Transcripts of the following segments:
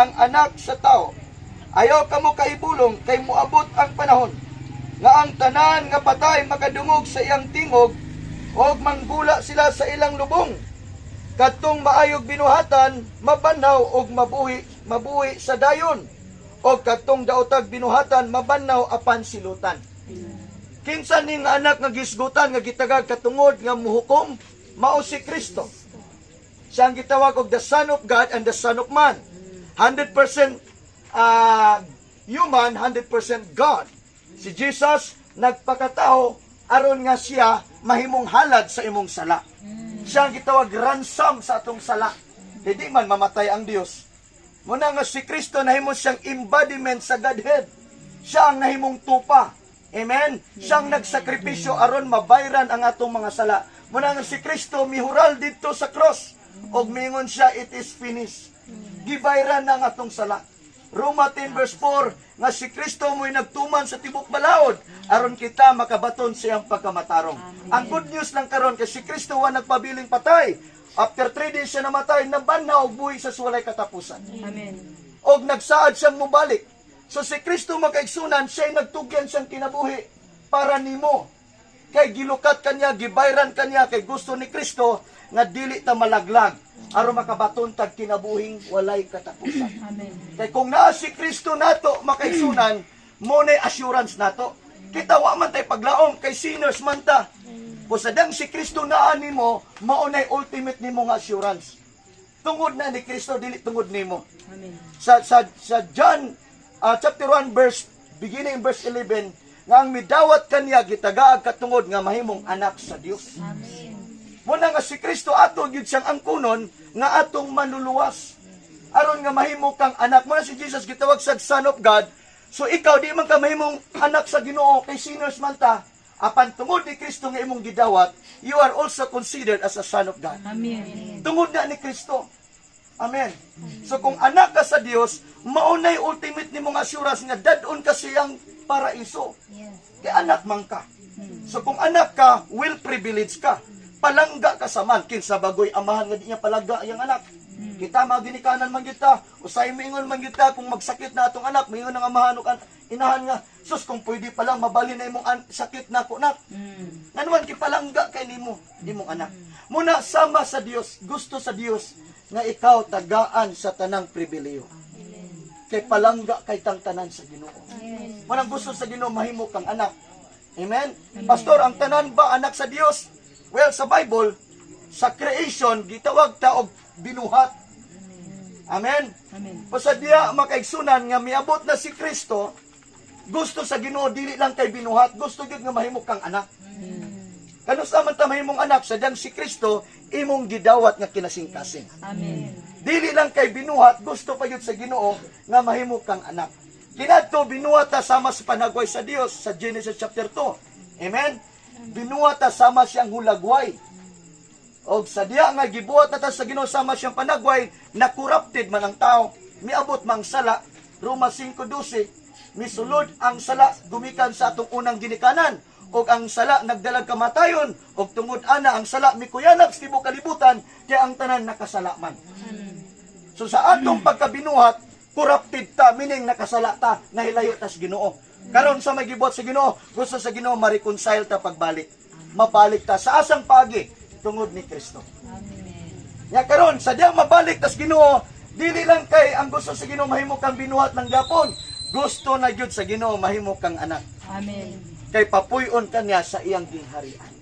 ang Anak sa Tao. Ayaw kamo kahibulong kay moabot ang panahon nga ang tanan nga patay makadungog sa iyang tingog og manggula sila sa ilang lubong. Kadtong maayog binuhatan mabanhaw og mabuhi mabuhi sa dayon, og kadtong daotag binuhatan mabanhaw apan silutan. Kinsa ning anak nga gisgutan nga gitagag katungod nga muhukom? Mao si Kristo. Siya ang gitawag og the Son of God and the Son of Man. 100% human, 100% God. Si Jesus nagpakatao aron nga siya mahimong halad sa imong sala. Siya ang gitawag ransom sa atong sala. Hindi man mamatay ang Dios. Muna nga si Kristo nahimo siyang embodiment sa Godhead. Siya ang nahimong tupa. Amen? Siya ang nagsakripisyo aron mabayran ang atong mga sala. Muna nga si Kristo mihural didto sa cross. Og mingon siya, "It is finished." Gibayran na ang atong sala. Roma 10 verse 4 nga si Kristo mo'y nagtuman sa tibok balaod aron kita makabaton sa iyang pagkamatarong. Ang good news lang karon kay si Kristo wa nagpabiling patay. After 3 days siya namatay, nabanhaw og buhi sa walay katapusan. Amen. Og nagsaad siyang mubalik. So si Kristo, makaigsunan, siya'y nagtugyan siyang kinabuhi para nimo. Kay gilukat kanya, gibayran kanya, kay gusto ni Kristo nga dili ta malaglag aron makabaton tag kinabuhing walay katapusan. Amen. Kay kung naa si Kristo nato, makaigsunan, mo na assurance nato. Kita wa man tay paglaom kay sinners man ta. Pusadang si Kristo naa nimo, mao nay ultimate nimo nga assurance. Tungod na ni Kristo, dili tungod nimo. Amen. Sa John chapter 1 verse beginning verse 11 nga ang midawat kaniya gitagaag katungod nga mahimong anak sa Dios. Amen. Muna nga si Kristo ato gyud siyang angkunon nga atong manluluwas. Aron nga mahimo kang anak. Muna si Jesus gitawag sa Son of God. So ikaw, di man ka mahimong anak sa Ginoo kay sinners man ta. Apan tungod ni Kristo nga imong gidawat, you are also considered as a son of God. Amen. Tungod na ni Kristo. Amen. So kung anak ka sa Dios, maunay ultimate nimo nga assurance nga dad-on ka siyang paraiso. Kay anak man ka. So kung anak ka, well privileged ka. Palangga ka sa man kinsa bagoy amahan nga di niya palangga iyang anak? Kita mga ginikanan man kita, usay moingon man kita kung magsakit na atong anak, moingon ang amahan o inahan nga, "Sus, kung pwede pa lang mabalhin na imong sakit nako, nak." Nganuman kipalangga kay nimo, imong anak. Muna sama sa Dios, gusto sa Dios nga ikaw tagaan sa tanang pribileyo. Kay palangga kay tang tanan sa Ginoo. Manang gusto sa Ginoo mahimo kang anak. Amen? Pastor, ang tanan ba anak sa Dios? Well, sa Bible, sa creation, gitawag ta og binuhat. Amen? Amen. Basta diya makaigsunan nga miabot na si Kristo, gusto sa Ginoo dili lang kay binuhat, gusto gyud nga mahimo kang anak. Kanus-a man ta mahimong anak sa diyang si Kristo imong gidawat nga kinasingkasing? Amen. Dili lang kay binuhat, gusto pa gyud sa Ginoo nga mahimo kang anak. Kinadto binuhat ta sama sa panagway sa Dios sa Genesis chapter 2. Amen. Binuhat ta sama siyang hulagway. Og sa diya nga gibuhat na ta sa Ginoo sama siyang panagway, na corrupted man ang tao. Miabot mang sala. Roma 5:12, misulod ang sala gumikan sa atong unang ginikanan og ang sala nagdalag kamatayon, og tungod ana ang sala mikuyanag sa tibuok kalibutan kay ang tanan nakasala man. So sa atong pagkabinuhat, corrupted ta, meaning nakasala ta, nahilayo ta sa Ginoo. Karon sa may gibuhat sa Ginoo, gusto sa Ginoo ma-reconcile ta pagbalik. Mabalik ta sa asang pagi? Tungod ni Kristo. Amen. Nya karon sa diyang mabalik tas Ginoo, dili lang kay ang gusto sa Ginoo mahimo kang binuhat ng gapon. Gusto na gyud sa Ginoo mahimo kang anak. Amen. Kay papuy-on ka niya sa iyang gingharian.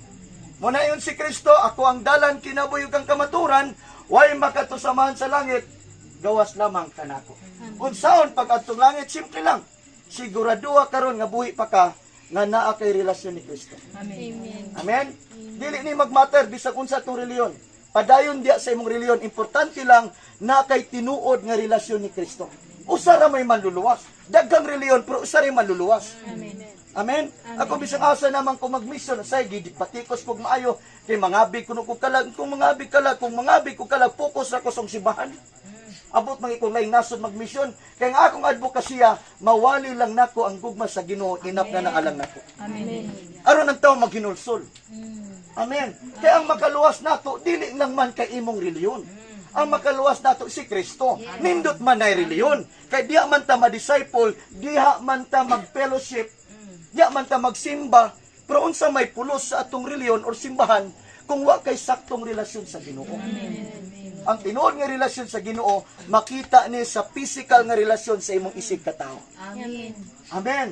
Muna yun si Kristo, "Ako ang dalan, kinabuhi ug ang kamaturan, way makadto sa Amahan sa langit, gawas lamang kanako." Unsaon pag adtong langit? Simple lang. Siguraduha karon nga buhi pa ka nga naa kay relasyon ni Kristo. Amen. Amen? Dili ni magmatter bisag unsa atong reliyon. Padayon diya sa imong reliyon, importante lang na kay tinuod nga relasyon ni Kristo. Usa ra may manluluwas. Daghang reliyon pero usa ra manluluwas. Amen. Amen. Ako bisag asa naman ko mag-mission say gidi patikos kog maayo kay mangabig kuno ko kalag, kung mangabig kalag, kung mangabig ko kalag, focus ra ko sa simbahan. Abot man kung laing nasod mag-mission kay ang akong advokasya mawali lang nako ang gugma sa Ginoo, enough na alang nako. Amen. Aron ang tao maghinulsol. Amen. Kaya ang makaluwas nato dili lang man kay imong reliyon. Ang makaluwas nato si Kristo. Nindot man na reliyon. Kay diha man ta ma-disciple, diha man ta mag-fellowship, diha man ta magsimba, pero unsa may pulos sa atong reliyon or simbahan kung wa kay saktong relasyon sa Ginoo? Ang tinuod nga relasyon sa Ginoo makita ni sa physical nga relasyon sa imong isig katawo. Amen. Amen.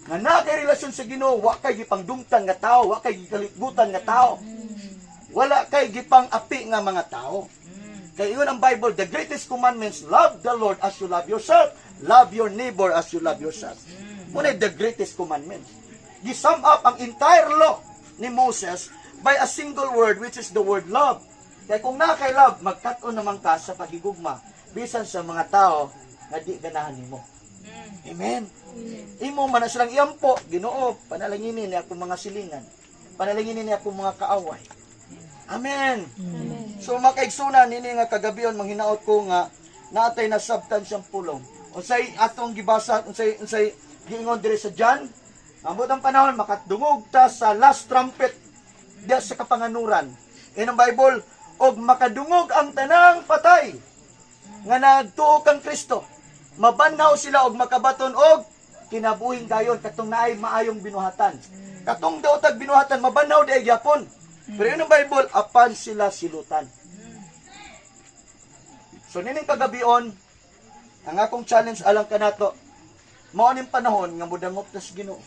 Nga naa kay relasyon sa Ginoo, wa kay gipangdungtan nga tao, wa kay gikalikgutan nga tao. Wala kay gipang-api nga mga tao. Kay ingon ang Bible, the greatest commandments, love the Lord as you love yourself, love your neighbor as you love yourself. Muna the greatest commandment. Gi-sum up ang entire law ni Moses by a single word, which is the word love. Kaya kung naa kay love, magkat-on naman ka sa pagigugma bisan sa mga tao nga di ganahan nimo. Amen. Imo man na silang iampo, "Ginoo, panalanginin ni akong mga silingan. Panalanginin ni akong mga kaaway." Amen. So mga kaigsunan, nini nga kagabion, manghinaot ko nga naatay na sabtan siyang pulong. Unsay atong gibasa, unsay giingon diri sa John? Ambot ang panahon makadungog ta sa last trumpet diya sa kapanganuran. In ang Bible, og makadungog ang tanang patay nga nagtuo kang Kristo. Mabanhaw sila og makabaton og kinabuhing dayon, katong naay maayong binuhatan. Katong daotag binuhatan, mabanhaw di gyapon. Pero ingon ang Bible, apan sila silutan. So nining kagabion, ang akong challenge alang kanato, mao ning panahon nga mudangop tas Ginoo.